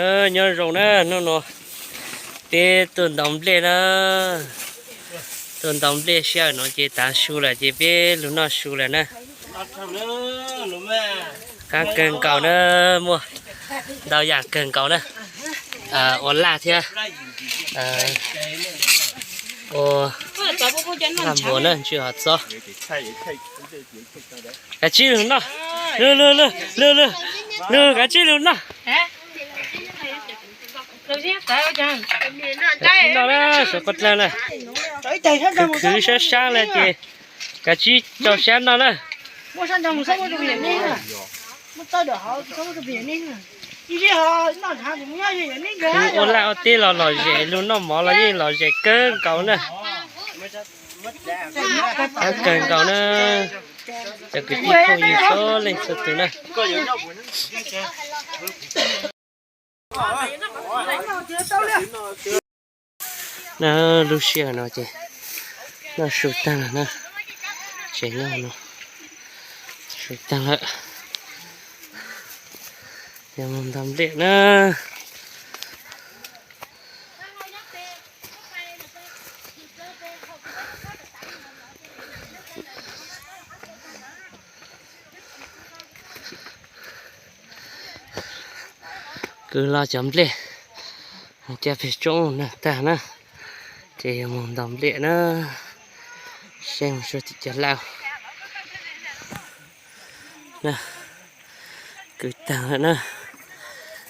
Nyob zoo na, hnub no peb tuaj ntaus nplej na, tuaj ntaus nplej sij hawm no ces tav su lawm ces peb lug noj su lawm na. Qab kawg nkaus na, muaj ntau yam kawg nkaus na, ua laj thiab ua laj npuas na, ntsw hov txob. Kav tsij lug noj, lug lug lug lug, kav tsij lug noj. Kav tsij noj na, suav quav dlawg na. Khwv khwv sab sab na ces kav tsij rau sab noj na. Ua laj ua teb los lom zem, lug noj mov los yeej lom zem kawg nkaus na. Qab kawg nkaus na, cov kwv tij phooj ywg txhua leej txhua tus na. Na, lub sij hawm no ces noj su tag lawm na, tsev nyob no su tag lawm, yuav mus ntaus nplej na. Kwv los cov nplej mus cab pem roob na tag na, ces yuav mus ntaus nplej na, saib mus suav tim cov laj na. Kwv tag lawm na,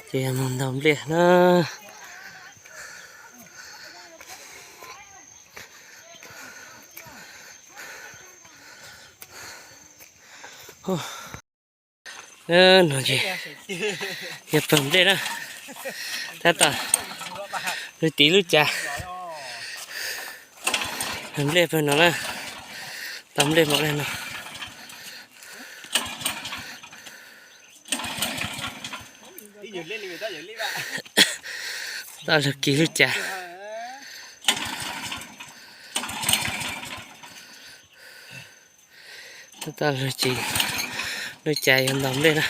ces yuav mus ntaus nplej na. No ces yog pawg nplej na, tab tom lug tiv lub cav. Pawg nplej pawg no na, tau nplej npaum li no. Tau lug tiv lub cav. Tau lug tiv lub cav yuav ntaus nplej na.